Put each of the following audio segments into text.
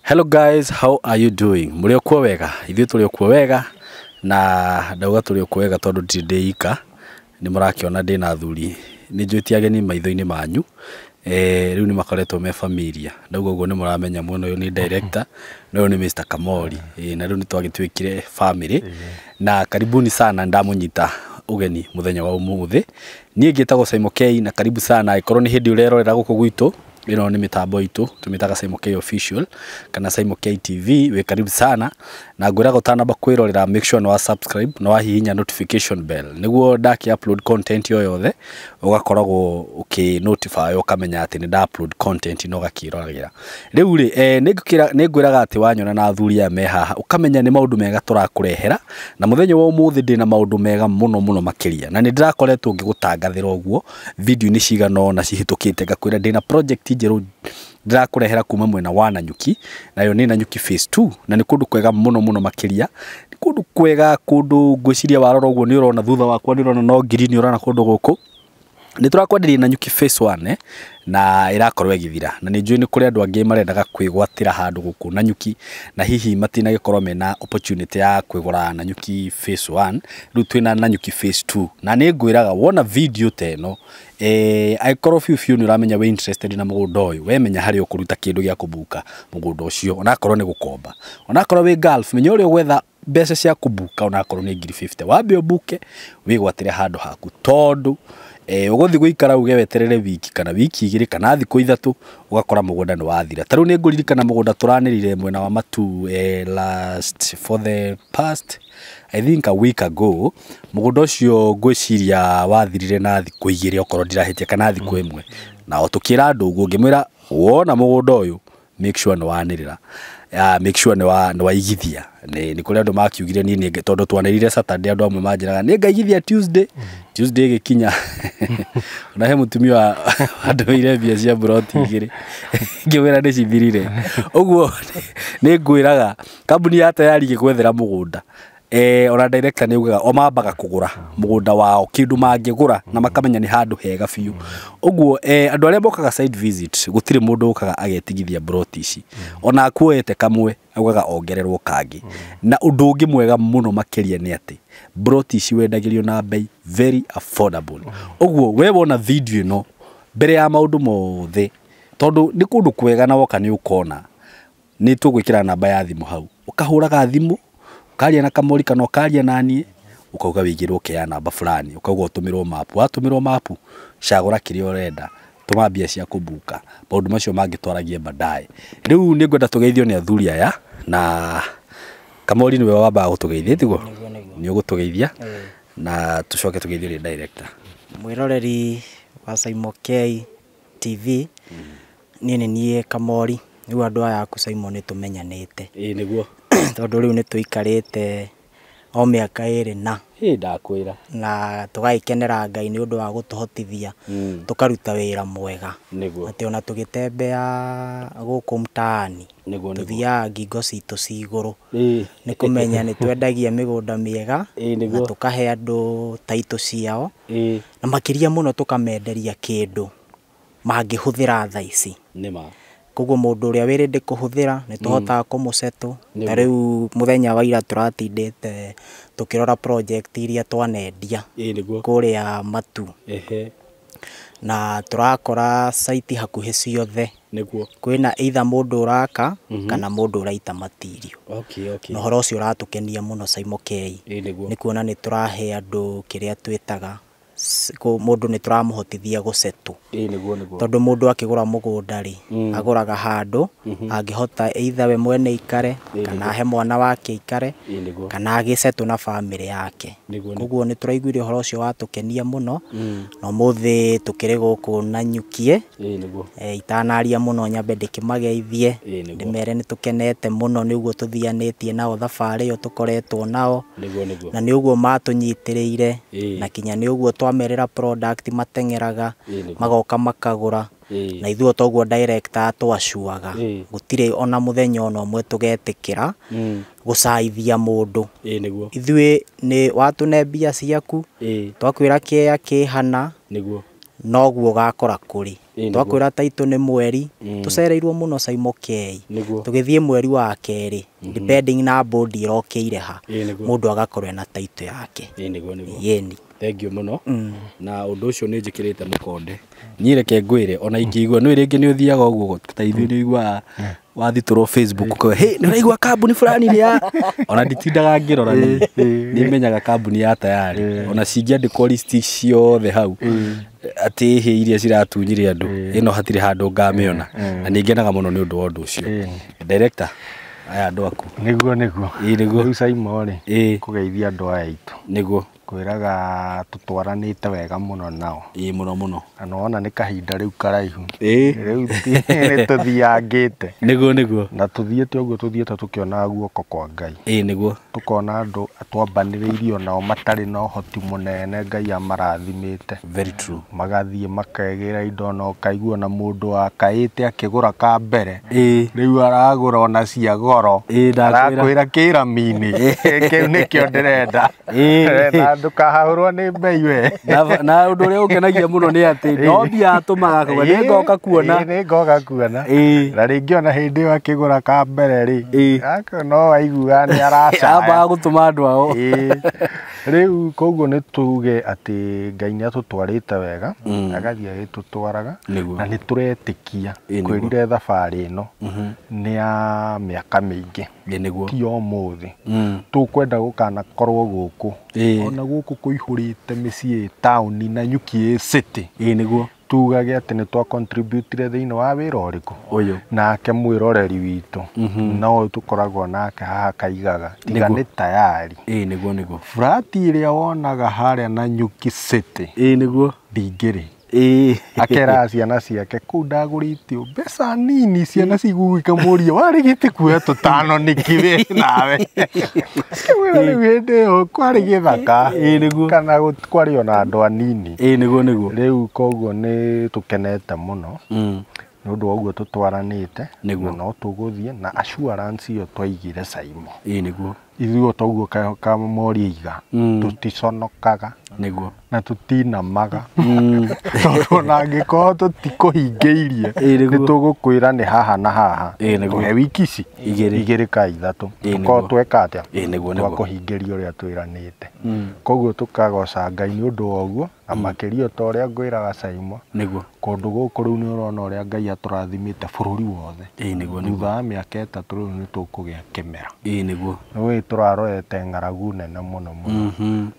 Hello guys, how are you doing? Mũrĩ o kuo wega? Ithuĩ tũrĩ o kuo wega na ndauga tũrĩ o kuo wega tondũ ndirĩ ndĩ ika, nĩ mũrakĩona ndĩna athuri, nĩ njũĩ ti ageni maitho-inĩ manyu, rĩu nĩ makoretwo me familia. Ndauga ũguo nĩ mũramenya mwena ũyũ nĩ director na ũyũ nĩ Mr. Kamori, na rĩu nĩ twagĩtuĩkire family na karibuni sana, ndamũnyita ũgeni mũthenya wa ũmũthĩ. Niĩ ngĩtagwo Simon K na karibu sana, angĩkorwo nĩ hĩndĩ ũrerorera gũkũ gwitũ, ĩno nĩ mĩtambo itũ tũmĩtaga Simon K Official kana Simon K TV, wĩ karibu sana na ngwĩraga ũtanamba kwĩrorera, make sure nĩ wa subscribe na wahihinya notification bell nĩguo ndaki upload content yo yothe ũgakoragwo ũkĩ notify, ũkamenya atĩ nĩ nda upload content na ũgakĩroragĩra. Rĩu rĩ, nĩ ngwĩraga atĩ wanyona na athuri aya me haha ũkamenya nĩ maũndũ mega tũrakũrehera, na mũthenya wa ũmũthĩ ndĩna maũndũ mega mũno mũno makĩria, na nĩ ndĩrakoretwo ngĩgũtangathĩra ũguo video-inĩ cigana ũna cihĩtũkĩte, ngakwĩra ndĩna project njerũ ndĩrakũrehera kuma mwena wa Nanyuki, nayo nĩ Nanyuki phase 2, na nĩ kũndũ kwega mũno mũno makĩria, nĩ kũndũ kwega, kũndũ ngwĩciria warora ũguo nĩ ũrona thutha wakwa, nĩ ũrona no ngiri, nĩ ũrona kũndũ gũkũ nĩ tũrakwenderia Nanyuki phase 1, na ĩrakorwo ĩgĩthira, na nĩ njũĩ nĩ kũrĩ andũ angĩ marendaga kwĩgwatĩra handũ gũkũ Nanyuki na hihi matinagĩkorwo mena opportunity ya kwĩgũra Nanyuki phase 1. Rĩu twĩna Nanyuki phase 2 na nĩ ngwĩraga wona video ta ĩno, angĩkorwo biũ biũ nĩ ũramenya wĩ interested na mũgũnda ũyũ, we menya harĩa ũkũruta kĩndũ gĩa kũbuka mũgũnda ũcio, onakorwo nĩ gũkomba, onakorwo wĩ Gulf, menya ũrĩa ũgwetha mbeca cia kũbuka, onakorwo nĩ ngiri 50, wambe ũbuke wĩgwatĩre handũ haku, tondũ ũgũthiĩ gũikara uge weterere wiki kana wiki 2 kana thikũ 3 ũgakora mũgũnda nĩ wathira. Ta rĩu nĩ ngũririkana mũgũnda tũranĩrire mwena wa Matu, last for the past I think a week ago, mũgũnda ũcio ngwĩciria wathirire na thikũ 2 okorwo ndirahĩtia, kana thikũ 1, na o tũkĩra andũ ũguo ngĩmwĩra wona mũgũnda ũyũ make sure nĩ wanĩrĩra, make sure nĩ waigithia. Nĩ kũrĩ andũ makiugire niĩ nĩ tondũ twanĩrĩire Saturday, andũ amwe manjĩraga nĩ ngaigithia Tuesday, Tuesday ĩgĩkinya ona he mũtumia wandũmĩire mbia cia mburoti 2 ngĩmwĩra nĩ cithirire. Ũguo nĩ ngwĩraga kambuni ya Tayari ĩgĩgwethera mũgũnda, ona director nĩ augaga o mambaga kũgũra mũgũnda wao kĩndũ mangĩgũra na makamenya nĩ handũ hega biũ. Ũguo andũ arĩa mokaga site visit gũtirĩ mũndũ ũkaga agetigithia mburoti ici, ona akuoete kamwe augaga ongererwo kangĩ. Na ũndũ ũngĩ mwega mũno makĩria nĩ atĩ mburoti ici wendagĩrio na bei very affordable. Ũguo we wona video ĩno mbere ya maũndũ mothe, tondũ nĩ kũndũ kwega na woka nĩ ũkona, nĩ tũgwĩkĩra namba ya thimũ hau, ũkahũraga thimũ ũkaria na Kamori kana ũkaria na niĩ, ũkauga wĩigĩrwo kĩa namba fulani, ũkauga ũtũmĩrwo mapu, watũmĩrwo mapu cagũra kĩrĩa ũrenda, tũma mbia cia kũbuka, maũndũ macio mangĩ twaragie baadaye. Rĩu nĩ ngwenda tũgeithio nĩ athuri aya, na Kamori nĩwe wambaga gũtũgeithia, tiguo? Nĩ ũgũtũgeithia na tũcoke tũgeithio nĩ director. Mwĩroreri wa Simon K TV, niĩ nĩ niĩ Kamori. Rĩu andũ aya aku Simon nĩ tũmenyanĩte. Ĩĩ nĩguo. Tondũ rĩu nĩ tũikarĩte o mĩaka 2 na. Ĩĩ ndakwĩra. Na tũgagĩkenera Ngai nĩ ũndũ wa gũtũhotithia tũkaruta wĩra mwega. Nĩguo. Atĩ ona tũgĩtembea gũkũ mtaani, Nĩguo, nĩguo. tũthiaga ngingo citũ ci igũrũ. Ĩĩ. Nĩ kũmenya nĩ twendagia mĩgũnda mĩega, Ĩĩ, na nĩguo. tũkahe andũ title ciao. Ĩĩ. Na makĩria mũno tũkamenderia kĩndũ mangĩhũthĩra thaa ici. Nĩ ma. Koguo mũndũ ũrĩa wĩ ready kũhũthĩra nĩ tũhotaga kũmũsettle. Nĩguo. Ta rĩu mũthenya wa ira tũratindĩte tũkĩrora project iria twanendia Ĩĩ nĩguo. kũrĩa Matu. Ehe. Na tũrakora site hakuhĩ ciothe. Nĩguo. Kwĩna either mũndũ ũraka kana mũndũ ũraita material. Okay, okay. Na ũhoro ũcio ũratũkenia mũno Simon K. Ĩĩ nĩguo. Nĩ kuona nĩ tũrahe andũ kĩrĩa twĩtaga mũndũ nĩ tũramũhotithia gũsettle. Ĩĩ nĩguo, nĩguo. Tondũ mũndũ akĩgũra mũgũnda rĩ, agũraga handũ angĩhota either we mwene aikare, kana ahe mwana wake aikare, Ĩĩ nĩguo. kana agĩsettle na family yake. Nĩguo, nĩguo. Koguo nĩ tũraiguire ũhoro ũcio watũkenia mũno, na ũmũthĩ tũkĩrĩ gũkũ Nanyuki. Ĩĩ nĩguo. Itanaria mũno nyambe ndĩkĩmageithie, Ĩĩ nĩguo. ndĩmere nĩ tũkenete mũno nĩ ũguo tũthianĩtie nao thabarĩ ĩyo tũkoretwo nao. Nĩguo, nĩguo. Na nĩ ũguo matũnyitĩrĩire, Ĩĩ. na kinya nĩ ũguo twamerĩra product mateng'eraga, Ĩĩ nĩguo. magoka makagũra. Ĩĩ. Na ithuĩ toguo director twacuaga. Ĩĩ. Gũtirĩ ona mũthenya ona ũmwe tũgetĩkĩra gũcaithia mũndũ. Ĩĩ nĩguo. Ithuĩ nĩ watũne mbia ciaku, Ĩĩ. twakwĩra kĩea kĩhana, Nĩguo. noguo ũgakora kũrĩ. Twakwĩra taitũ nĩ mweri, tũcereirwo mũno Saimo K. Tũgĩthiĩ mweri wa kerĩ, depending na bodi ĩrokĩire ha, mũndũ agakorwo ena taitũ yake. Nĩguo nĩguo. Yeni. Thank you mũno. Na ũndũ ũcio nĩ njĩkĩrĩte mũkonde. Niĩ reke ngwĩre ona ingĩigua nĩ rĩngĩ nĩ ũthiaga ũguo ta ithuĩ nĩ ũiguaga wathitũrwo Facebook ũkauga hey nĩ ũraigua kambuni fulani nĩ ya ona nditindaga ngĩrora nĩ menyaga kambuni ya tayari ona cingĩandĩkwo list ciothe hau atĩ hĩ iria ciratunyire andũ ĩno hatirĩ handũ ngamĩona na nĩ ngenaga mũno nĩ ũndũ wa ũndũ ũcio. Director, aya andũ aku. Nĩguo nĩguo. Nĩguo. Rĩu Saimo rĩ, kũgeithia andũ aya aitũ. Nĩguo. Kwĩraga tũtwaranĩte wega mũno nao. Ĩĩ mũno mũno. Na nĩwona nĩ kahinda rĩu karaihu. Rĩu nĩ tũthiangĩte. Nĩguo nĩguo. Na tũthiĩte ũguo tũthiĩte tũkĩonaga guoko kwa Ngai. Ĩĩ nĩguo. Tũkona andũ twambanĩrĩirio nao matarĩ na ũhoti mũnene Ngai amarathimĩte. Very true. Magathiĩ makegĩra indo na ũkaigua na mũndũ akaĩte akĩgũra ka mbere. Rĩu aragũra ona cia goro. Arakwĩra kĩrami-inĩ. Kĩu nĩkĩo ndĩrenda. Na ndũkahahũrwo nĩ mbei we. Na ũndũ ũrĩa ũngenagia mũno nĩ atĩ no mbia atũmaga akauga nĩ ngoka kuona. Nĩ ngoka kuona. Na rĩngĩ ona hĩndĩ ĩyo akĩgũra ka mbere rĩ, no aiguaga nĩ aracaya. Ambaga gũtũma andũ ao. Rĩu koguo nĩ tuge atĩ Ngai nĩ atũtwarĩte wega, agathiĩ agĩtũtwaraga, na nĩ tũretĩkia kwĩrire thabarĩ ĩno nĩ ya mĩaka mĩingĩ. Ti o ũmũthĩ. Tũkwenda gũkanakorwo gũkũ. Ona gũkũ kũihũrĩte mĩciĩ taũni na nyuki ĩ city. Nĩguo. Tugage atĩ nĩ twa contributire thĩinĩ wa wĩra ũrĩkũ. Ũyũ. Nake mwĩroreri witũ no ũyũ tũkoragwo nake haha kaigaga tiga nĩ tayari. Nĩguo nĩguo. Furati ĩrĩa wonaga harĩa na nyuki city. Nĩguo. Ndingĩrĩ. Akera ciana ciake kũu ndagũrĩte mbeca nini ciana cigũgĩkamũria warĩ gĩtĩ kuoya tũtano nĩkĩ we nawe. Kĩmwĩra rĩu hĩndĩ ĩyo kwarĩ gĩthaka. Kana kwarĩ ona andũ anini. Nĩguo nĩguo. Rĩu koguo nĩ tũkenete mũno nĩ ũndũ wa ũguo tũtwaranĩte na no tũgũthiĩ na assurance ĩyo twaigire Saimo. Nĩguo. Ithuĩ o toguo Kamori aiga tũticonokaga. Nĩguo. Na tũtinamaga. Tondũ ona angĩkorwo tũtikũhingĩirie nĩ tũgũkwĩra nĩ haha na haha. Tũhe wiki ici igĩrĩ ka ithatũ. Tũkorwo tweka atĩa? Twakũhingĩria ũrĩa twĩranĩte. Koguo tũkagoca Ngai nĩ ũndũ wa ũguo na makĩria ta ũrĩa ngwĩraga Saimo. Nĩguo. Kũndũ gũkũ rĩu nĩ ũrona ũrĩa Ngai atũrathimĩte bũrũri wothe. Nĩguo nĩguo. Thutha wa mĩaka ĩtatũ rĩu nĩ tũkũgĩa kĩmera. Nĩguo. Nĩũĩ tũrarorete ng'aragu nene mũno mũno.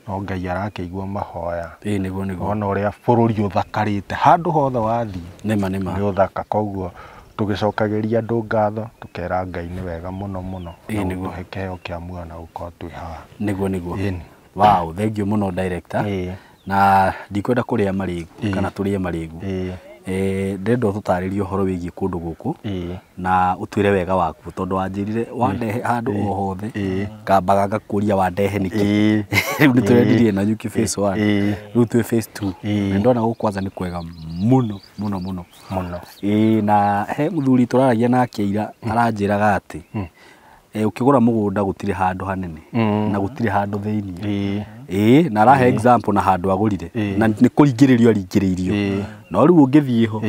No Ngai arakĩigua mahoya. Nĩguo nĩguo. Ona ũrĩa bũrũri ũthakarĩte handũ hothe wathiĩ. Nĩma nĩma. Nĩ ũthaka koguo tũgĩcokagĩria andũ ngatho tũkera Ngai nĩ wega mũno mũno. Nĩguo. Gũtũhe kĩheo kĩa muoyo na gũkorwo twĩ haha. Nĩguo nĩguo. Wow, thank you mũno director. Na ndikwenda kũrĩa marĩgu kana tũrĩe marĩgu. Ndĩrenda ũtũtarĩrie ũhoro wĩgiĩ kũndũ gũkũ na ũtwĩre wega waku tondũ wanjĩrire wandehe handũ o hothe ngambaga ngakũria wandehe nĩkĩ. Rĩu nĩ tũrendirie na nyuki phase 1, rĩu twĩ phase 2. Na ndona gũkũ kwanza nĩ kwega mũno mũno mũno mũno. Na he mũthuri tũraragia nake ira aranjĩraga atĩ ũkĩgũra mũgũnda gũtirĩ handũ hanene na gũtirĩ handũ thĩinĩ. Na arahe example na handũ agũrire na nĩ kũringĩrĩrio aringĩrĩirio no rĩu ũngĩthiĩ ho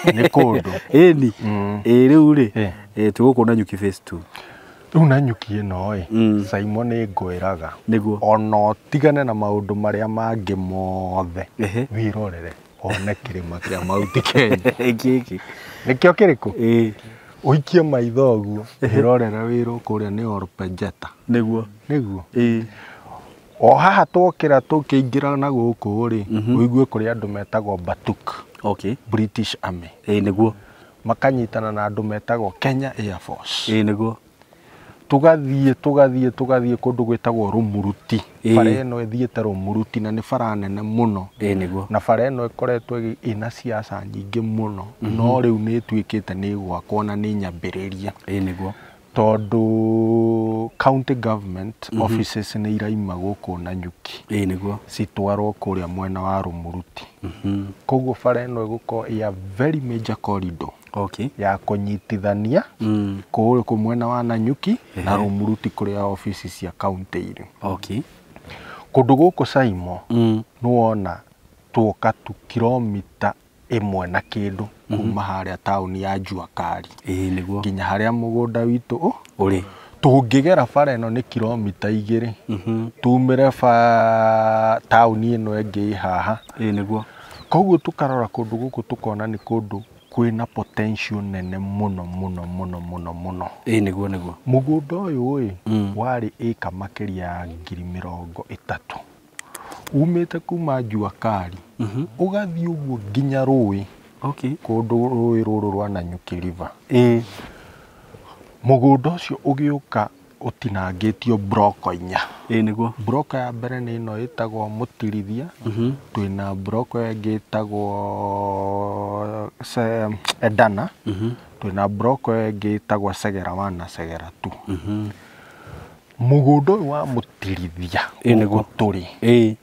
nĩ kũndũ. Ĩni. Rĩu rĩ tũgũkũ na nyuki phase 2. Rĩu na nyuki ĩno ĩ Saimo nĩ ngwĩraga Nĩguo. Ona ũtigane na maũndũ marĩa mangĩ mothe wĩrorere one kĩrĩma kĩa Mount Kenya. Gĩkĩ nĩkĩo kĩrĩkũ? Ũikie maitho ũguo wĩrorere wĩrwo kũrĩa nĩ Olpejeta. Nĩguo. Nĩguo. O haha twokĩra tũkĩingĩra na gũkũ rĩ ũigue kũrĩ andũ metagwo Batuk. Okay. British Army. Nĩguo. Makanyitana na andũ metagwo Kenya Air Force. Nĩguo. Tũgathiĩ tũgathiĩ tũgathiĩ kũndũ gwĩtagwo Rumuruti. Bara ĩno ĩthiĩte Rumuruti na nĩ bara nene mũno. Nĩguo. Na bara ĩno ĩkoretwo ĩna siasa nyingĩ mũno. No rĩu nĩ ĩtuĩkĩte nĩ ĩgwakwo na nĩ nyambĩrĩria. Nĩguo. Tondũ county government offices nĩ iraima gũkũ na nyuki. Nĩguo. Citwarwo kũrĩa mwena wa Rumuruti. Koguo bara ĩno ĩgũkorwo ĩ a very major corridor. Okay. Ya kũnyitithania kũu mwena wa Nanyuki na Rumuruti kũrĩa office cia county irĩ. Okay. Kũndũ gũkũ Saimo nĩwona tuoka tu kilomita ĩmwe na kĩndũ kuma harĩa taũni ya Jua Kali nĩguo nginya harĩa mũgũnda witũ ũrĩ. Tũngĩgera bara ĩno nĩ kilomita 2 tumĩre taũni ĩno ĩngĩ haha. Nĩguo. Koguo tũkarora kũndũ gũkũ tũkona nĩ kũndũ kwĩna potential nene mũno mũno mũno mũno mũno. Nĩguo nĩguo. Mũgũnda ũyũ ĩ warĩ ĩka makĩria ya 30,000 umĩte kuma Jua Kali ũgathiĩ ũguo nginya rũĩ. Okay. Kũndũ rũĩ rũrũ rwa Nanyuki River. Mũgũnda ũcio ũgĩũka ũtinangĩtio broko 4. Nĩguo. Broko ya mbere nĩ ĩno ĩtagwo Mũtirithia. Twĩna broko ĩngĩ ĩtagwo Edana. Twĩna broko ĩngĩ ĩtagwo Segera 1 na Segera 2. Mũgũnda ũyũ wa Mũtirithia nĩguo tũrĩ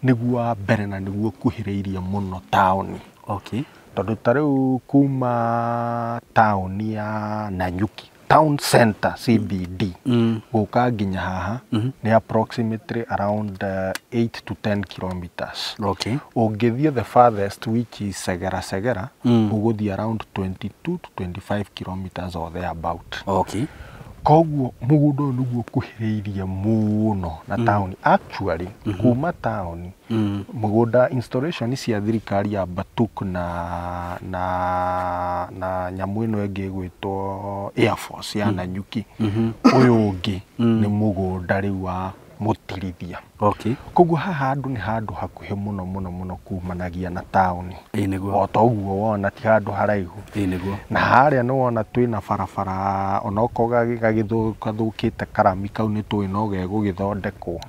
nĩguo wa mbere na nĩguo ũkuhĩrĩirie mũno taũni. Okay. Tondũ ta rĩu kuma taũni ya Nanyuki town center CBD gũka nginya haha nĩ approximately around 8 to 10 kilometers. Okay. Ũngĩthiĩ the farthest which is Segera Segera ũgũthiĩ around 22 to 25 kilometers or thereabout. Okay. Koguo mũgũnda ũyũ nĩguo ũkuhĩrĩirie mũno na taũni. Actually kuma taũni mũgũnda installation cia thirikari ya Batuk na nyamũ ĩno ĩngĩ ĩgwĩtwo Air Force ya Nanyuki ũyũ ũngĩ nĩ mũgũnda rĩu wa Mũtirithia. Okay. Koguo haha handũ nĩ handũ hakuhĩ mũno mũno mũno kumanagia na taũni. Nĩguo. O ta ũguo wona ti handũ haraihu. Nĩguo. Na harĩa nĩ wona twĩna barabara onokorwo gagĩthũkĩte karami kau nĩ tũĩ no gegũgĩthondekwo.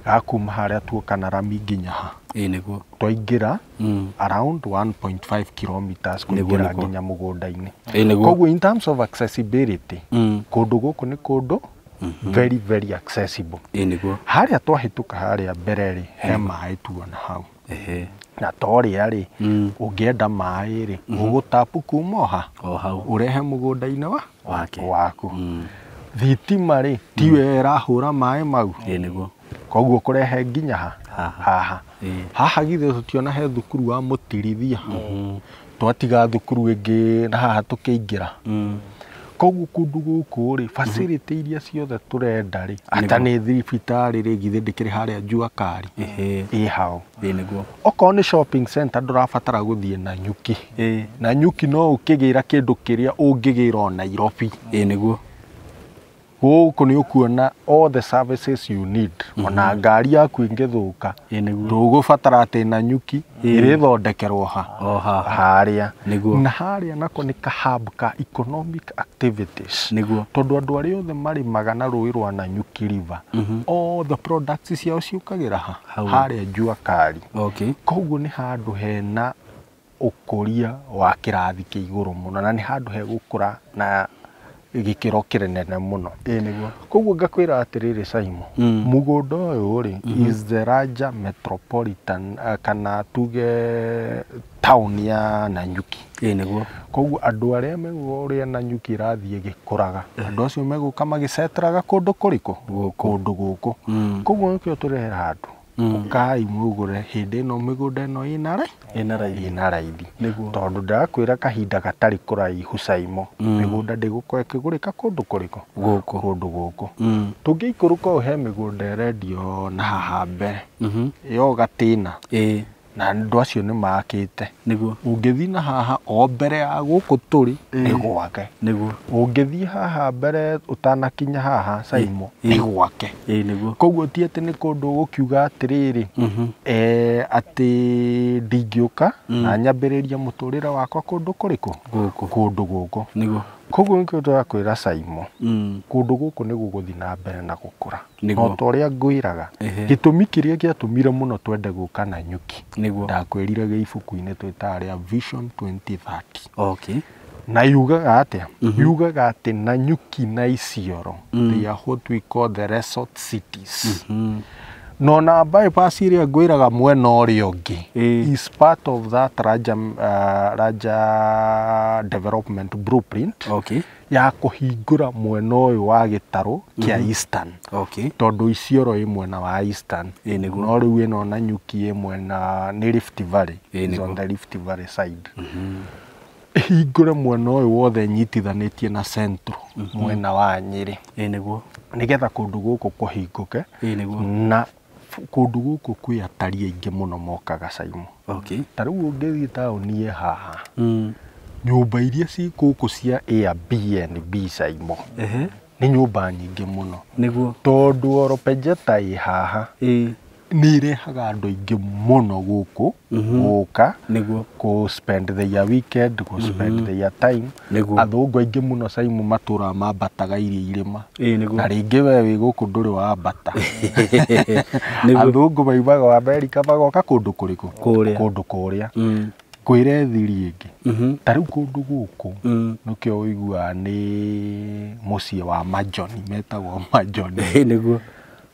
Gakuma harĩa tuoka na rami nginya ha. Nĩguo. Twaingĩra around 1.5 kilometers kũingĩra nginya mũgũnda-inĩ. Nĩguo. Koguo in terms of accessibility kũndũ gũkũ nĩ kũndũ very very accessible. Nĩguo. Harĩa twahĩtũka harĩa mbere rĩ he maĩ tuona hau. Na torĩa rĩ ũngĩenda maĩ rĩ ũgũtapu kuma ha o hau ũrehe mũgũnda-inĩ waku. Thitima rĩ tiwe ĩrahũra maĩ mau. Nĩguo. Koguo kũrehe nginya ha haha. Haha githĩ tũtiona he thukuru wa Mũtirithia. Twatiga thukuru ĩngĩ na haha tũkĩingĩra. Koguo kũndũ gũkũ rĩ facility iria ciothe tũrenda rĩ ata nĩ thibitarĩ rĩ githĩ ndĩkĩrĩ harĩa Jua Kali ĩ hau. Nĩguo. Okorwo nĩ shopping center ndũrabatara gũthiĩ Nanyuki. Nanyuki no ũkĩgĩra kĩndũ kĩrĩa ũngĩgĩra o Nairobi. Nĩguo. Gũkũ nĩ ũkuona all the services you need. Ona ngari yaku ĩngĩthũka ndũgũbatara atĩ Nanyuki ĩrĩthondekerwo ha harĩa. Na harĩa nako nĩ ka hub ka economic activities. Nĩguo. Tondũ andũ arĩa othe marĩmaga na rũĩ rwa Nanyuki River all the products ciao ciũkagĩra ha harĩa Jua Kali. Okay. Koguo nĩ handũ hena ũkũria wa kĩrathi kĩa igũrũ mũno na nĩ handũ hegũkũra na gĩkĩro kĩnene mũno. Nĩguo. Koguo ngakwĩra atĩrĩrĩ Saimo, mũgũnda ũyũ rĩ is the larger metropolitan kana tuge town ya Nanyuki. Nĩguo. Koguo andũ arĩa megũka ũrĩa Nanyuki ĩrathiĩ ĩgĩkũraga andũ acio megũka magĩceteraga kũndũ kũrĩkũ? Kũndũ gũkũ. Koguo nĩkĩo tũrera andũ ũkai mũgũre hĩndĩ ĩno mĩgũnda ĩno ĩna raithi. Tondũ ndakwĩra kahinda gatarĩ kũraihu Saimo mĩgũnda ndĩgũkorwo ĩkĩgũrĩka kũndũ kũrĩkũ? Kũndũ gũkũ. Tũngĩikũrũka ũũ he mĩgũnda ĩrendio na haha mbere ĩyo gatĩna na andũ acio nĩ makĩte. Nĩguo. Ũngĩthiĩ na haha o mbere ya gũkũ tũrĩ nĩ gwake. Nĩguo. Ũngĩthiĩ haha mbere ũtanakinya haha Saimo nĩ gwake. Nĩguo. Koguo ti atĩ nĩ kũndũ ũgũkiuga atĩrĩrĩ atĩ ndingĩũka na nyambĩrĩrie mũtũrĩre wakwa kũndũ kũrĩkũ? Kũndũ gũkũ. Nĩguo. Koguo nĩkĩo ndĩrakwĩra Saimo kũndũ gũkũ nĩ gũgũthiĩ na mbere na gũkũra. No ta ũrĩa ngwĩraga gĩtũmi kĩrĩa gĩatũmire mũno twende gũka Nanyuki ndakwĩrire gĩ ibuku-inĩ twĩtaga rĩa Vision 2030. Okay. Na yugaga atĩa? Yugaga atĩ Nanyuki na Isiolo they are what we call the resort cities. No na bypass ĩrĩa ngwĩraga mwena ũrĩa ũngĩ is part of that Raja development blueprint. Okay. Ya kũhingũra mwena ũyũ wa gĩtarũ kĩa Eastern. Okay. Tondũ Isiolo ĩ mwena wa Eastern. No rĩu ĩno Nanyuki ĩ mwena nĩ Rift Valley. Is on the Rift Valley side. Hingũre mwena ũyũ wothe nyitithanĩtie na Central mwena wa Nyĩrĩ. Nĩguo. Nĩgetha kũndũ gũkũ kũhingũke. Nĩguo. Na kũndũ gũkũ kwĩ atari aingĩ mũno mokaga Saimo. Okay. Ta rĩu ũngĩthiĩ taũni ĩ haha. Nyũmba iria ci gũkũ cia Airbnb Saimo. Nĩ nyũmba nyingĩ mũno. Nĩguo. Tondũ Oropejeta ĩ haha. Nĩ irehaga andũ aingĩ mũno gũkũ gũka nĩguo kũ spend their weekend, kũ spend their time. Nĩguo. Athũngũ aingĩ mũno Saimo matũraga mambataga iria irĩma. Nĩguo. Na rĩngĩ we wĩ gũkũ ndũrĩ wambata. Nĩguo. Athũngũ maimaga wa Amerika magoka kũndũ kũrĩkũ? Kũrĩa. Kũndũ kũrĩa. Kwĩre thiri ĩngĩ. Ta rĩu kũndũ gũkũ nĩkĩo ũiguaga nĩ mũciĩ wa Majoni, metagwo Majoni. Nĩguo.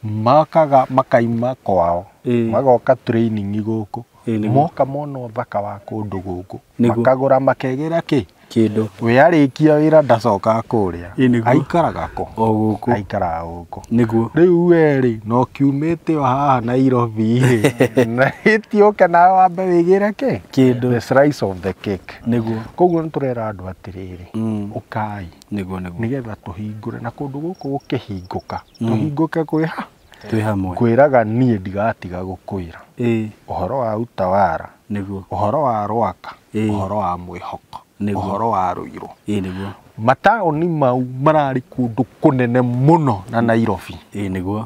Makaga makaima kwao magoka training gũkũ moka mona ũthaka wa kũndũ gũkũ makagũra makegĩra kĩ kĩndũ we arĩkia wĩra ndacokaga kũrĩa aikaraga kũ o gũkũ aikaraga gũkũ nĩguo rĩu we rĩ no kiumĩte o haha Nairobi rĩ na ĩtiũke nawe wambe wĩgĩre kĩ kĩndũ the slice of the cake nĩguo koguo nĩtũrera andũ atĩrĩrĩ ũkai nĩguo nĩguo nĩgetha tũhingũre na kũndũ gũkũ gũkĩhingũka tũhingũke kwĩ ha twĩ hamwe kwĩraga niĩ ndigatiga gũkwĩra ũhoro wa Utawara nĩguo ũhoro wa Rwaka ũhoro wa Mwĩhoko ũhoro wa Ruiru nĩguo mataũni mau mararĩ kũndũ kũnene mũno na Nairobi nĩguo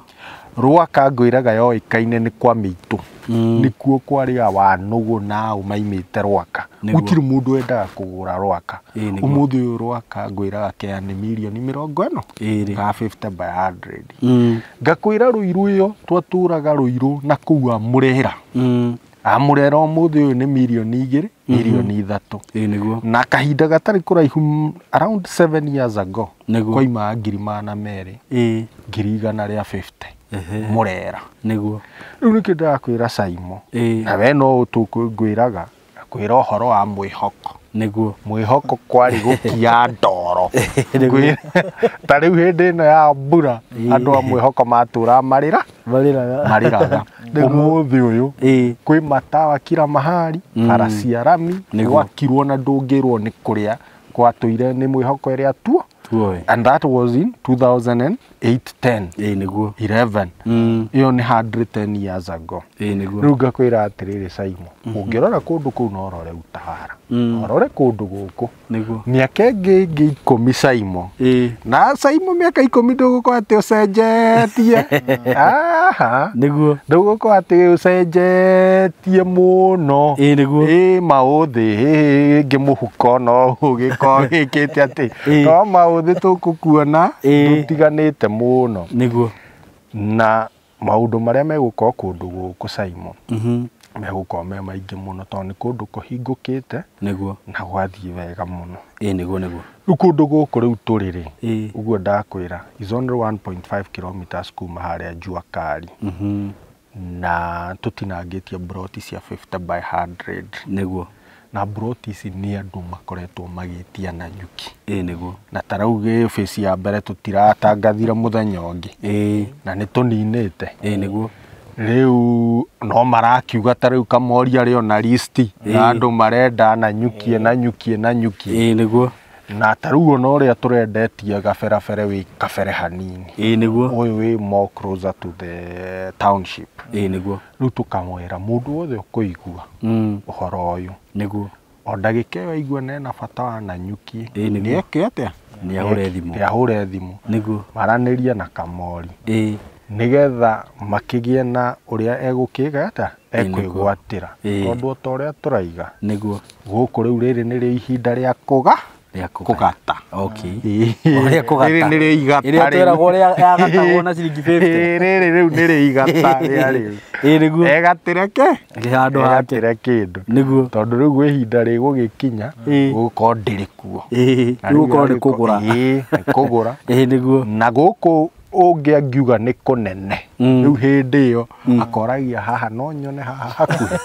Rwaka ngwĩraga yoĩkaine nĩ kwa mĩitũ nĩkuo kwarĩ wanũgũ nao maimĩte Rwaka gũtirĩ mũndũ wendaga kũgũra Rwaka ũmũthĩ ũyũ Rwaka ngwĩraga kea nĩ mirioni 40 ka 50 by 100 ngakwĩra Ruiru ĩyo twatũraga Ruiru na kũu Amũrera Amũrera ũmũthĩ ũyũ nĩ mirioni 2 mirioni 3 nĩguo na kahinda gatarĩ kũraihu around 7 years ago kwaimaga 200,000 150,000 Mũrera nĩguo rĩu nĩkĩo ndĩrakwĩra Saimo na we no tũngwĩraga kwĩra ũhoro wa Mwĩhoko nĩguo Mwĩhoko kwarĩ gũkia ndoro ta rĩu hĩndĩ ĩno ya mbura andũ a Mwĩhoko matũraga marĩraga ũmũthĩ ũyũ kwĩ matawa kila mahali bara cia rami gwakirwo na ndũngĩrwo nĩ kũrĩa gwatũire nĩ Mwĩhoko ĩrĩa tuo and that was in 2008 10 nĩguo 11 ĩyo nĩ 110 years ago nĩguo rĩu ngakwĩra atĩrĩrĩ Saimo ũngĩrora kũndũ kũu no ũrore Utawara ũrore kũndũ gũkũ nĩguo mĩaka ĩngĩ 10 Saimo na Saimo mĩaka 10 ndũgũkorwo atĩ ũcenjetie aha nĩguo ndũgũkorwo atĩ ũcenjetie mũno nĩguo maũthĩ ĩngĩ mũhuko no ũgĩkorwo wĩkĩte atĩ no maũthĩ tũkũkuona tũtiganĩte mũno nĩguo na maũndũ marĩa megũkorwo kũndũ gũkũ Saimo megũkorwo me maingĩ mũno tondũ nĩ kũndũ kũhingũkĩte nĩguo na gwathiĩ wega mũno nĩguo nĩguo rĩu kũndũ gũkũ rĩu tũrĩ rĩ ũguo ndakwĩra is only 1.5 kilometers kuma harĩa Jua Kali na tũtinangĩtie broti cia 50 by 100 nĩguo na broti ici nĩ andũ makoretwo magĩtia Nanyuki nĩguo na ta rĩu gĩ ya mbere tũtiratangathire mũthenya ũngĩ na nĩ tũninĩte nĩguo rĩu no marakiuga ta rĩu Kamori arĩ ona listi na andũ marenda Nanyuki Nanyuki Nanyuki nĩguo na ta rĩu ona ũrĩa tũrendetie gaberabere wĩ kabere hanini nĩguo ũyũ wĩ more closer to the township nĩguo rĩu tũkamwĩra mũndũ wothe ũkũigua ũhoro ũyũ nĩguo o ndagĩka ĩyo aigua nena bata wa Nanyuki nĩguo nĩeke atĩa nĩahũre thimũ nĩahũre thimũ nĩguo maranĩrie na Kamori nĩgetha makĩgĩe na ũrĩa egũkĩga atĩa ekwĩgwatĩra tondũ o ta ũrĩa tũraiga nĩguo gũkũ rĩu rĩrĩ nĩrĩo ihinda rĩa kũga kũgata okay ũrĩa kũgata rĩrĩ nĩrĩo igata ĩrĩa twĩragwo ũrĩa yagatagwo na ciringi 50 rĩrĩ rĩu nĩrĩo igata rĩa rĩu nĩguo egatĩre ke handũ hake egatĩre kĩndũ nĩguo tondũ rĩu gwĩ ihinda rĩgũgĩkinya gũgũkorwo ndĩrĩ kuo rĩu gũkorwo nĩ kũgũra nĩ kũgũra nĩguo na gũkũ Ũngĩ angiuga nĩ kũnene rĩu hĩndĩ ĩyo akoragia haha no nyone haha hakuhĩ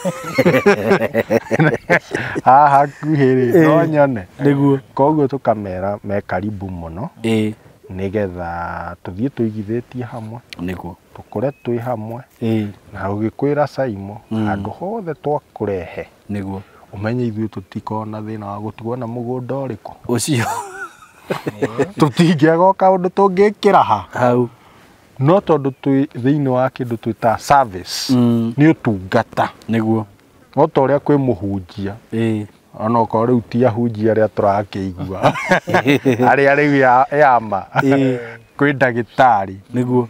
haha hakuhĩ rĩ no nyone Nĩguo. Koguo tũkamera me karibu mũno nĩgetha tũthiĩ tũigithĩtie hamwe. Nĩguo. Tũkũre twĩ hamwe. Na ũgĩkwĩra Saimo handũ hothe twakũrehe. Nĩguo. Ũmenye ithuĩ tũtikoragwo na thĩna wa gũtigwo na mũgũnda ũrĩkũ. Ũcio. Tũtingĩaga o kaũndũ tũngĩkĩra ha. Hau. No tondũ twĩ thĩinĩ wa kĩndũ twĩtaga service. Nĩ ũtungata. Nĩguo. No ta ũrĩa kwĩ mũhunjia. Ona okorwo rĩu ti ahunjia arĩa tũrakĩigua. Arĩa rĩu ya ma. Kwĩ ndagĩtarĩ. Nĩguo.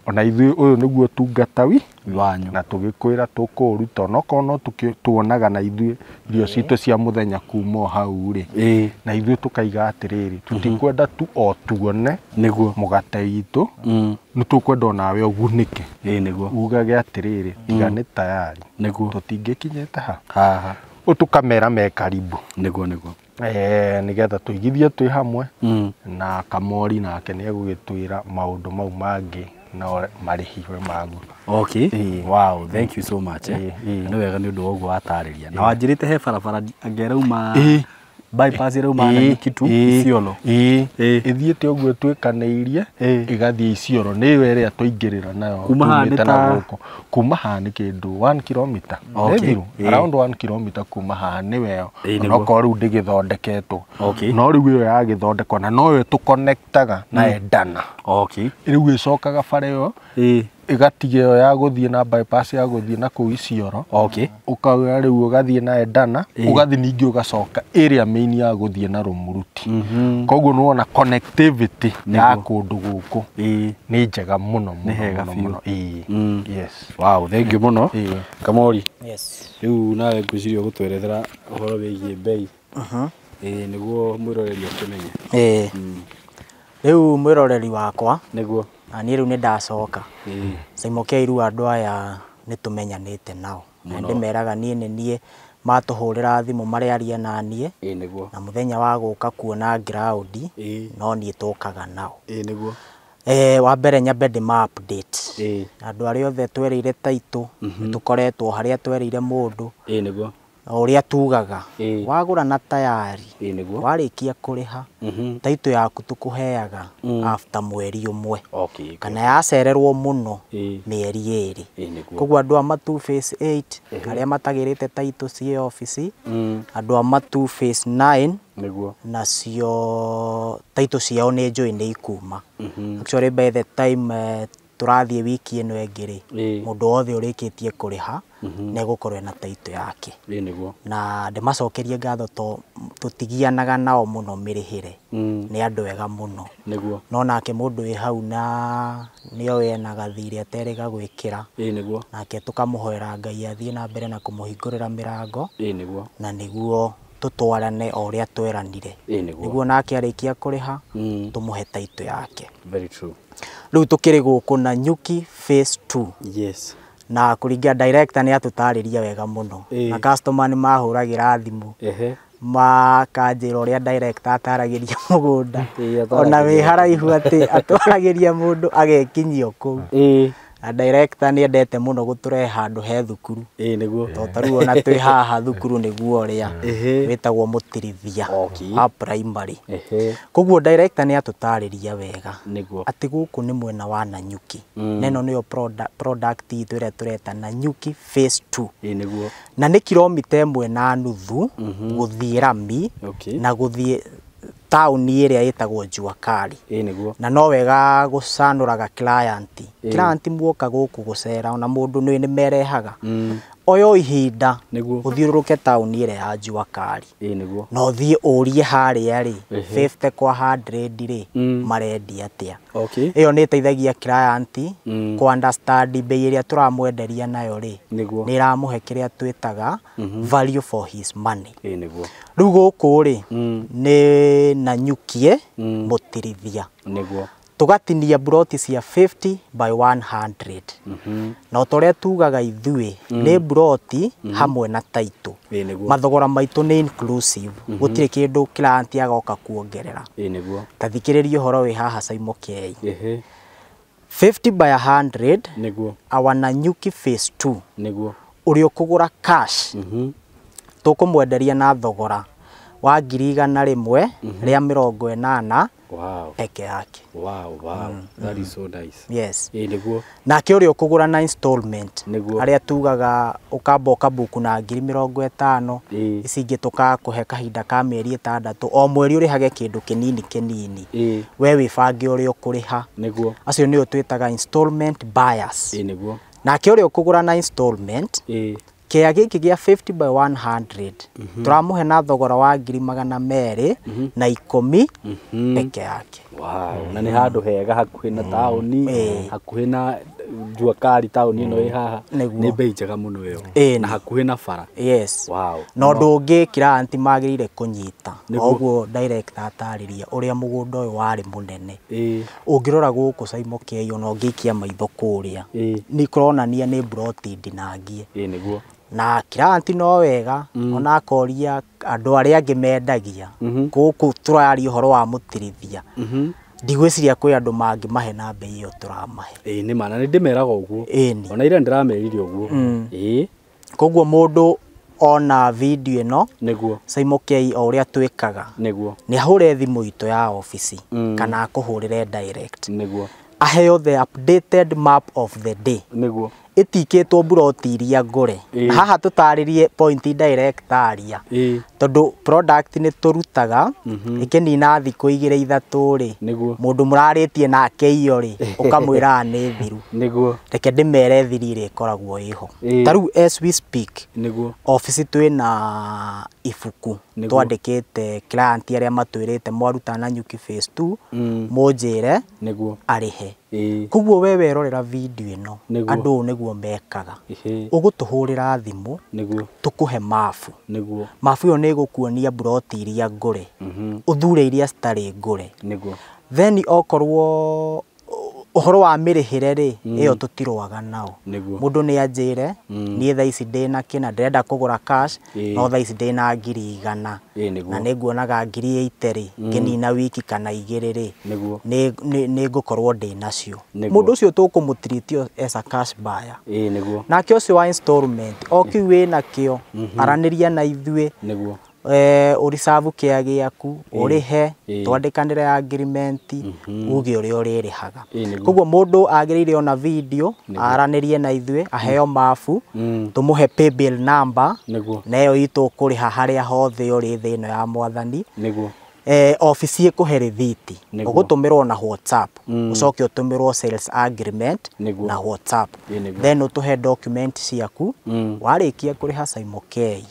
Ona ithuĩ ũyũ nĩguo ũtungata wi wanyu. Na tũgĩkwĩra tũkũũruta onokorwo no tuonaga na ithuĩ irio citũ cia mũthenya kuma o hau rĩ. Na ithuĩ tũkaiga atĩrĩrĩ tũtikwenda tu o tuone. Nĩguo. Mũgate witũ. Nĩ tũkwenda onawe ũgunĩke. Nĩguo. Ugage atĩrĩrĩ tiga nĩ tayari. Nĩguo. Tũtingĩkinyĩte ha. Haha. Ũtũkamera me karibu. Nĩguo nĩguo. Nĩgetha tũigithie twĩ hamwe. Na Kamori nake nĩ egũgĩtwĩra maũndũ mau mangĩ na marĩhi maguo. Okay. Wow, thank you so much. Nĩ wega nĩ ũndũ wa ũguo watarĩria. Na wanjĩrĩte he barabara angĩrauma bypass ĩrauma Nanyuki tu Isiolo. Ĩthiĩte ũguo ĩtuĩkanĩirie ĩgathiĩ Isiolo nĩyo ĩrĩa twaingĩrĩra nayo. Kuma haha nĩ ta kuma haha nĩ kĩndũ 1 kilometer. Around 1 kilometer kuma haha nĩwe ĩyo. Onokorwo rĩu ndĩgĩthondeketwo. No rĩu ĩyo yagĩthondekwo na noyo tũconnectaga na Edana. Rĩu ĩcokaga bara ĩyo ĩgatiga ĩyo ya gũthiĩ na bypass ya gũthiĩ na kũu Isiolo. Ũkauga rĩu ũgathiĩ na Edana, ũgathiĩ ningĩ ũgacoka ĩrĩa main ya gũthiĩ na Rũmuruti. Koguo nĩ wona connectivity ya kũndũ gũkũ nĩ njega mũno mũno mũno. Yes. Wow, thank you mũno. Kamori. Yes. Rĩu nawe ngwĩciria ũgũtwerethera ũhoro wĩgiĩ bei. Nĩguo mwĩroreri akĩmenye. Rĩu mwĩroreri wakwa. Nĩguo. Na niĩ rĩu nĩ ndacoka. Saimo K rĩu andũ aya nĩ tũmenyanĩte nao. Na ndĩmeraga niĩ nĩ niĩ matũhũrĩra thimũ marĩaria na niĩ. Nĩguo. Na mũthenya wa gũka kuona ground no niĩ tũkaga nao. Nĩguo. Wa mbere nyambe ndĩma update. Andũ arĩa othe twerĩire taitũ nĩtũkoretwo harĩa twerĩire mũndũ. Nĩguo. O ũrĩa tugaga. Wagũra na tayari. Nĩguo. Warĩkia kũrĩha. Taitũ yaku tũkũheaga after mweri ũmwe. Kana yacererwo mũno mĩeri ĩrĩ. Koguo andũ a Matu phase 8 arĩa matagĩrĩte taitũ ciĩ obici, andũ a Matu phase 9 Nĩguo. Nacio taitũ ciao nĩ njũĩ nĩ ikuma. Actually by the time tũrathiĩ wiki ĩno ĩngĩ rĩ, mũndũ wothe ũrĩkĩtie kũrĩha nĩ egũkorwo ena taitũ yake. Nĩguo. Na ndĩmacokerie ngatho to tũtigianaga nao mũno mĩrĩhĩre. Nĩ andũ ega mũno. Nĩguo. No nake mũndũ wĩ hau na nĩoĩ ena gathirĩ aterĩga gwĩkĩra. Nĩguo. Nake tũkamũhoera Ngai athiĩ na mbere na kũmũhingũrĩra mĩrango. Nĩguo. Na nĩguo tũtwarane o ũrĩa tweranire. Nĩguo. Nĩguo nake arĩkia kũrĩha tũmũhe taitũ yake. Very true. Rĩu tũkĩrĩ gũkũ Nanyuki phase 2. Yes. Na kũringa director nĩ atũtarĩria wega mũno. Na customer nĩ mahũragĩra thimũ. Makanjĩra ũrĩa director ataragĩria mũgũnda. Ona wĩ haraihu atĩ atwaragĩria mũndũ agekinyio kũu. Na director nĩ endete mũno gũtũrehe handũ he thukuru. Nĩguo. Tondũ ta rĩu ona twĩ haha thukuru nĩguo ũrĩa wĩtagwo Mũtirithia wa primary. Koguo director nĩ atũtarĩria wega. Nĩguo. Atĩ gũkũ nĩ mwena wa Nanyuki. Na ĩno nĩyo product itũ ĩrĩa tũreta Nanyuki phase 2. Nĩguo. Na nĩ kilomita 1.5 gũthiĩ rami na gũthiĩ taũni ĩrĩa ĩtagwo Jua Kali. Nĩguo. Na no wega gũcanũraga client. Client muoka gũkũ gũcera ona mũndũ nĩ merehaga. Oyo ihinda ũthiũrũrũke taũni ĩrĩa ya Jua Kali. Nĩguo. Na ũthiĩ ũrie harĩa rĩ 50 kwa 100 rĩ marendia atĩa. Ĩyo nĩ ĩteithagia client kũ understand bei ĩrĩa tũramwenderia nayo rĩ. Nĩguo. Nĩ ĩramũhe kĩrĩa twĩtaga value for his money. Nĩguo. Rĩu gũkũ rĩ nĩ Nanyuki Mũtirithia. Nĩguo. Tũgatinia mburoti cia 50 by 100. Na ta ũrĩa tugaga ithuĩ nĩ mburoti hamwe na taitũ. Mathogora maitũ nĩ inclusive. Gũtirĩ kĩndũ client agoka kuongerera. Nĩguo. Ta thikĩrĩria ũhoro wĩ haha Saimo K. 50 by 100 Nĩguo. Our Nanyuki phase 2. Nĩguo. Ũrĩa ũkũgũra cash tũkũmwenderia na thogora wa 180,000 Wow. peke yake. Wow, wow. That is so nice. Yes. Ĩĩ nĩguo. Nake ũrĩa ũkũgũra na installment Nĩguo. arĩa tugaga ũkamba ũkabuku na 50,000 Ĩĩ. ici ingĩ tũkakũhe kahinda ka mĩeri 6 o mweri ũrĩhage kĩndũ kĩnini kĩnini. Ĩĩ. We wĩbange ũrĩa ũkũrĩha. Nĩguo. Acio nĩo twĩtaga installment buyers. Ĩĩ nĩguo. Nake ũrĩa ũkũgũra na installment Ĩĩ. kĩea gĩkĩ gĩa 50 by 100 tũramũhe na thogora wa 210,000 peke yake. Wow. Na nĩ handũ hega hakuhĩ na taũni, hakuhĩ na Jua Kali taũni ĩno ĩ haha. Nĩ bei njega mũno ĩyo. Na hakuhĩ na bara. Yes. Wow. Na ũndũ ũngĩ client magĩrĩire kũnyita oguo director atarĩria ũrĩa mũgũnda ũyũ warĩ mũnene. Ũngĩrora gũkũ Saimo K ona ũngĩikia maitho kũrĩa nĩ kũronania nĩ mburoti ndinangie. Ĩĩ nĩguo. Na client no wega ona akoria andũ arĩa angĩ mendagia gũkũ tũraria ũhoro wa mũtirithia ndigwĩciria kwĩ andũ mangĩmahe na bei ĩyo tũramahe. Ĩĩ nĩ ma, na nĩ ndĩmeraga ũguo. Ona ira ndĩramerire ũguo. Ĩĩ. Koguo mũndũ ona video ĩno Nĩguo. Saimo K o ũrĩa twĩkaga Nĩguo. nĩ ahũre thimũ itũ ya obici kana akũhũrĩre direct. Nĩguo. Aheo the updated map of the day. Nĩguo. Ĩtikĩtwo mburoti iria ngũre. Haha tũtarĩrie point direct aria. Tondũ product nĩ tũrutaga ĩkĩnina thikũ 2 3 rĩ mũndũ mũrarĩtie nake iyo rĩ ũkamwĩra nĩ thiru. Nĩguo. Reke ndĩmere thiri ĩrĩa ĩkoragwo ĩho. Ta rĩu as we speak Nĩguo. obici twĩna ibuku twandĩkĩte client arĩa matwĩrĩte mwaruta Nanyuki phase 2 mũnjĩre Nĩguo. arĩhe. Koguo we werorera video ĩno andũ nĩguo mekaga. Ũgũtũhũrĩra thimũ Nĩguo. tũkũhe mabu. Nĩguo. Mabu ĩyo nĩ ĩgũkuonia mburoti iria ngũre. Ũthure iria citarĩ ngũre. Nĩguo. Then okorwo ũhoro wa mĩrĩhĩre rĩ ĩyo tũtirũaga nao. Mũndũ nĩ anjĩre niĩ thaa ici ndĩna kĩna ndĩrenda kũgũra cash no thaa ici ndĩna 100,000 na nĩ nguonaga 80,000 rĩ ngĩnina wiki kana 2 rĩ nĩ ngũkorwo ndĩnacio. Mũndũ ũcio tũkũmũtreat as a cash buyer. Ĩĩ nĩguo. Nake ũcio wa installment o kĩu wĩnakĩo aranĩria na ithuĩ. Nĩguo. Ũricabu kĩa gĩaku ũrĩhe twandĩkanĩre agreement uge ũrĩa ũrĩrĩhaga. Koguo mũndũ agĩrĩire ona video aranĩrie na ithuĩ aheo mabu tũmũhe paybill number na ĩyo itũ ũkũrĩha harĩa hothe ũrĩ thĩ ĩno ya mwathani. Nĩguo. Obici ĩkũhe rĩthiti ũgũtũmĩrwo na WhatsApp ũcoke ũtũmĩrwo sales agreement na WhatsApp then ũtũhe document ciaku warĩkia kũrĩha Saimo K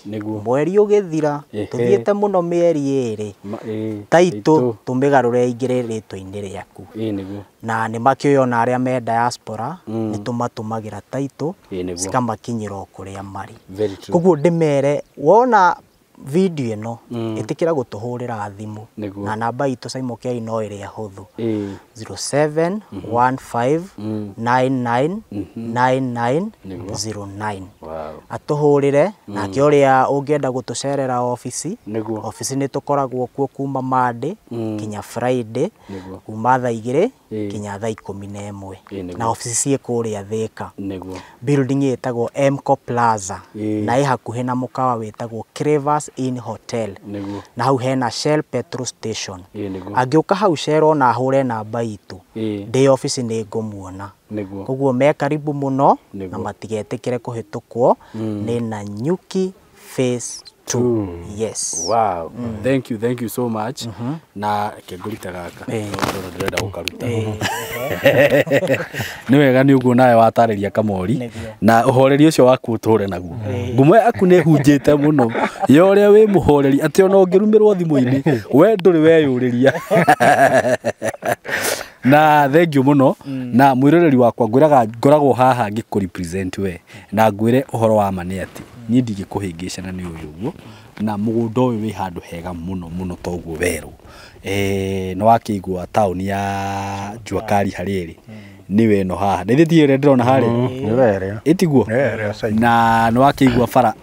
mweri ũgĩthira tũthiĩte mũno mĩeri 2 taitũ tũmĩgarũre ingĩre rĩtwa-inĩ rĩaku. Na nĩ makĩũĩ ona arĩa me diaspora nĩ tũmatũmagĩra taitũ cikamakinyĩra o kũrĩa marĩ. Koguo ndĩmere wona video ĩno ĩtĩkĩra gũtũhũrĩra thimũ na namba itũ Saimo K no ĩrĩa hũthũ 0715999909. Atũhũrĩre nake ũrĩa ũngĩenda gũtũcerera obici. Obici nĩ tũkoragwo kuo kuma Monday kinya Friday kuma thaa 2 kinya thaa 11 na obici ciĩ kũrĩa Thĩka. Building ĩtagwo Mco Plaza na ĩ hakuhĩ na mũkawa wĩtagwo Cravers Inn Hotel na hau hena Shell petrol station. Angĩũka hau Shell ona ahũre namba itũ ndĩ obici nĩ ngũmuona. Koguo me karibu mũno na matigetĩkĩre kũhĩtũkwo nĩ Nanyuki phase 2. Yes. Wow. Thank you, thank you so much. Na kengũrita gaka tondũ ndĩrenda gũkaruta. Nĩ wega nĩ ũguo nawe watarĩria Kamori na ũhoreri ũcio waku ũtũre naguo. Ngumo yaku nĩ hunjĩte mũno ya ũrĩa wĩ mũhoreri atĩ ona ũngĩrumĩrwo thimũ-inĩ we ndũrĩ weyũrĩria. Na thank you mũno na mwĩroreri wakwa ngwĩraga ngoragwo haha ngĩkũ represent we na ngwĩre ũhoro wa ma nĩ atĩ niĩ ndingĩkũhĩngĩcana nĩ ũyũ ũguo na mũgũnda ũyũ wĩ handũ hega mũno mũno toguo werũ. Nĩ wakĩigua taũni ya Jua Kali harĩa ĩrĩ Nĩwe ĩno haha. Na ithuĩ ti ĩrĩa ndĩrona harĩa. Nĩwe ĩrĩa. Ĩtiguo? Nĩwe ĩrĩa. Na nĩ wakĩigua bara.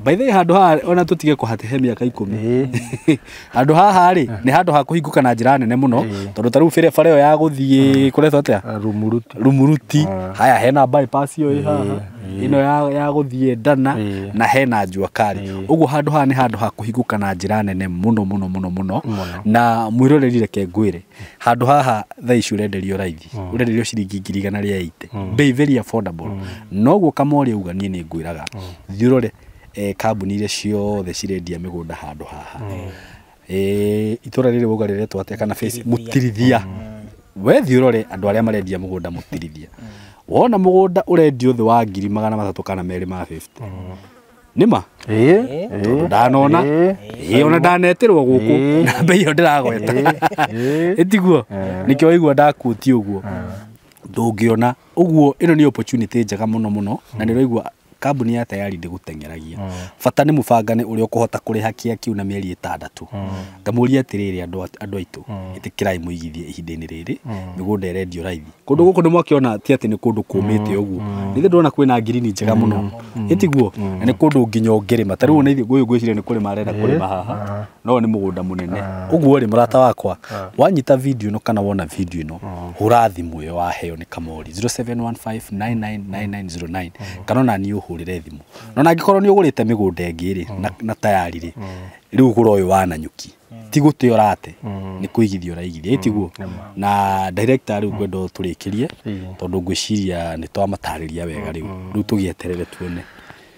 By the way, handũ haha ona tũtige kũhate he mĩaka 10. Handũ haha rĩ, nĩ handũ ha kũhingũka na njĩra nene mũno, tondũ ta rĩu bara ĩyo ya gũthiĩ kũretwo atĩa? Rumuruti. Rumuruti. Haya, hena bypass ĩyo ĩ haha. Ĩno ya gũthiĩ Ndana na hena Jua Kali. Ũguo handũ haha nĩ handũ ha kũhingũka na njĩra nene mũno mũno mũno mũno. Na mwĩroreri, reke ngwĩre, handũ haha thaa ici ũrenderio raithi, ũrenderio ciringi 180,000, bei very affordable. Noguo Kamori auga, niĩ nĩ ngwĩraga thiĩ ũrore kambuni iria ciothe cirendia mĩgũnda handũ haha. Itũra rĩrĩ wauga rĩretwo atĩa kana face? Mũtirithia. We thiĩ ũrore andũ arĩa marendia mũgũnda Mũtirithia. Wona mũgũnda ũrendio thĩ wa 300,000 kana 250, nĩma tondũ ndanona ĩĩ, ona ndanetĩrwo gũkũ na mbei ĩyo ndĩragweta, ĩtiguo? Nĩkĩo waigua ndakuti ũguo ndũngĩona ũguo. Ĩno nĩ opportunity njega mũno mũno, na nĩ ũraigua kambuni ya Tayari ndĩgũteng'eragia. Bata nĩ mũbangane ũrĩa ũkũhota kũrĩha kĩa kĩu na mĩeri 6. Ngamũria atĩrĩrĩ, andũ aitũ, ĩtĩkĩrai mũigithie ihinda-inĩ rĩrĩ, mĩgũnda ĩrendio raithi kũndũ gũkũ. Nĩ mwakĩona ti atĩ nĩ kũndũ kũmĩte ũguo, nĩ ndĩrona kwĩna ngirini njega mũno, ĩtiguo? Na nĩ kũndũ nginya ũngĩrĩma. Ta rĩu ona ithuĩ ũyũ ngwĩciria nĩ kũrĩma arenda kũrĩma haha, no nĩ mũgũnda mũnene ũguo rĩ. Mũrata wakwa, wanyita video ĩno kana wona video ĩno, hũra thimũ ĩyo waheo nĩ Kamori 0715999909, kana ona niĩ ũhũrĩre thimũ. No na angĩkorwo nĩ ũgũrĩte mĩgũnda ĩngĩ rĩ, na Tayari rĩ, rĩu gũra ũyũ wa Nanyuki, ti gũte ũrate, nĩ kũigithia ũraigithia, ĩtiguo? Na director, rĩu ngwenda tũrĩkĩrie, tondũ ngwĩciria nĩ twamatarĩria wega. Rĩu tũgĩeterere tuone.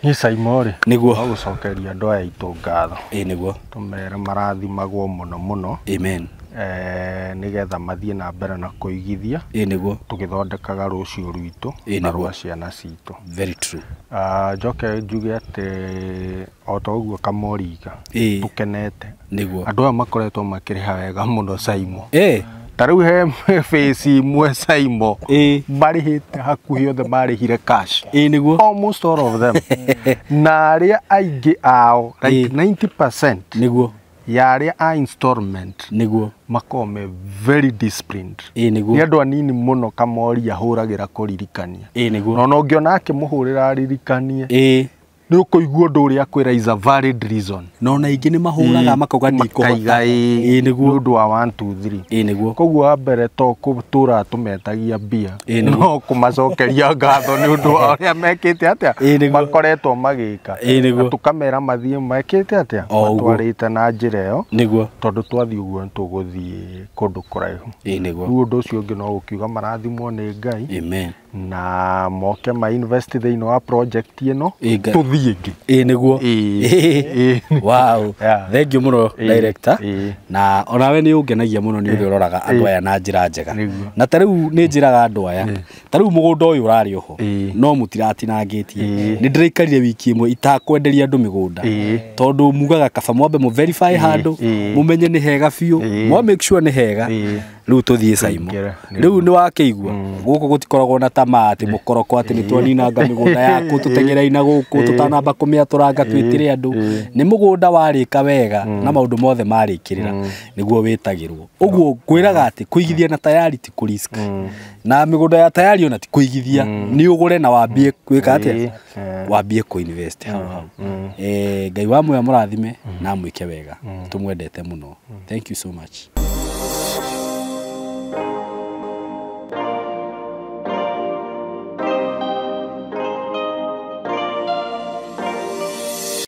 Niĩ Saimo rĩ, Nĩguo. no gũcokeria andũ aya aitũ ngatho, Ĩ nĩguo. Tũmere marathimagwo mũno mũno. Amen. Nĩgetha mathiĩ na mbere na kũigithia, Ĩ nĩguo. tũgĩthondekaga rũciũ rwitũ Ĩ na nĩguo. rwa ciana citũ. Very true. Njoke njuge atĩ o ta ũguo Kamoriga, tũkenete. Nĩguo. Andũ aya makoretwo makĩrĩha wega mũno, Saimo. Ta rĩu he phase imwe, Saimo, marĩhĩte hakuhĩ othe marĩhire cash. Ĩ nĩguo. Almost all of them, na arĩa aingĩ ao, like 90% Nĩguo. ya arĩa a installment, Nĩguo. makoragwo me very disciplined. Ĩ nĩguo. Nĩ andũ anini mũno Kamori ahũragĩra kũririkania. Ĩ nĩguo. Na ona ũngĩona akĩmũhũrĩra aririkanie, nĩ ũkũigua ũndũ ũrĩa akwĩra is a valid reason. Na ona aingĩ nĩ mahũraga makauga ndikũhota. Makaiga Ĩ ĩ nĩguo. nĩ ũndũ wa 1 2 3. Ĩ nĩguo. Koguo wa mbere to kũtũra tũmetagia mbia, Ĩ nĩguo. no kũmacokeria ngatho nĩ ũndũ wa ũrĩa mekĩte atĩa, Ĩ nĩguo. makoretwo magĩka. Ĩ nĩguo. Na tũkamera mathiĩ mekĩte atĩa, O ũguo. matwarĩte na njĩra ĩyo, Nĩguo. tondũ twathiĩ ũguo nĩ tũgũthiĩ kũndũ kũraihu. Ĩ nĩguo. Rĩu ũndũ ũcio ũngĩ no gũkiuga marathimwo nĩ Ngai, Amen. na moke ma invest thĩinĩ wa project ĩno, Ĩ Ngai. tũthiĩ ĩngĩ. Ĩ nĩguo. Ĩ. Wow. Yeah. Thank you mũno, director. Na onawe nĩ ũngenagia mũno nĩ ũrĩa ũroraga andũ aya na njĩra njega. Nĩguo. Na ta rĩu nĩ njĩraga andũ aya, ta rĩu mũgũnda ũyũ ũrarĩ oho, no mũtiratinangĩtie. Nĩ ndĩraikarire wiki ĩmwe itakwenderia andũ mĩgũnda, tondũ mugaga kaba mwambe mũ verify handũ, mũmenye nĩ hega biũ, mwa make sure nĩ hega, rĩu tũthiĩ Saimo. Tũingĩre, Rĩu nĩ wakĩigua gũkũ gũtikoragwo na tamaa atĩ mũkoroko atĩ nĩ twaninanga mĩgũnda yaku, tũteng'erei na gũkũ tũtanamba kũmĩatũranga twĩtĩre andũ. Nĩ mũgũnda warĩka wega na maũndũ mothe marĩkĩrĩra nĩguo wĩtagĩrwo ũguo. Ngwĩraga atĩ kũigithia na Tayari ti kũ risk, na mĩgũnda ya Tayari ona ti kũigithia, nĩ ũgũre na wambie gwĩka atĩa, wambie kũ invest hau hau. Ngai wa muoyo mũrathime na amwĩke wega, tũmwendete mũno. Thank you so much.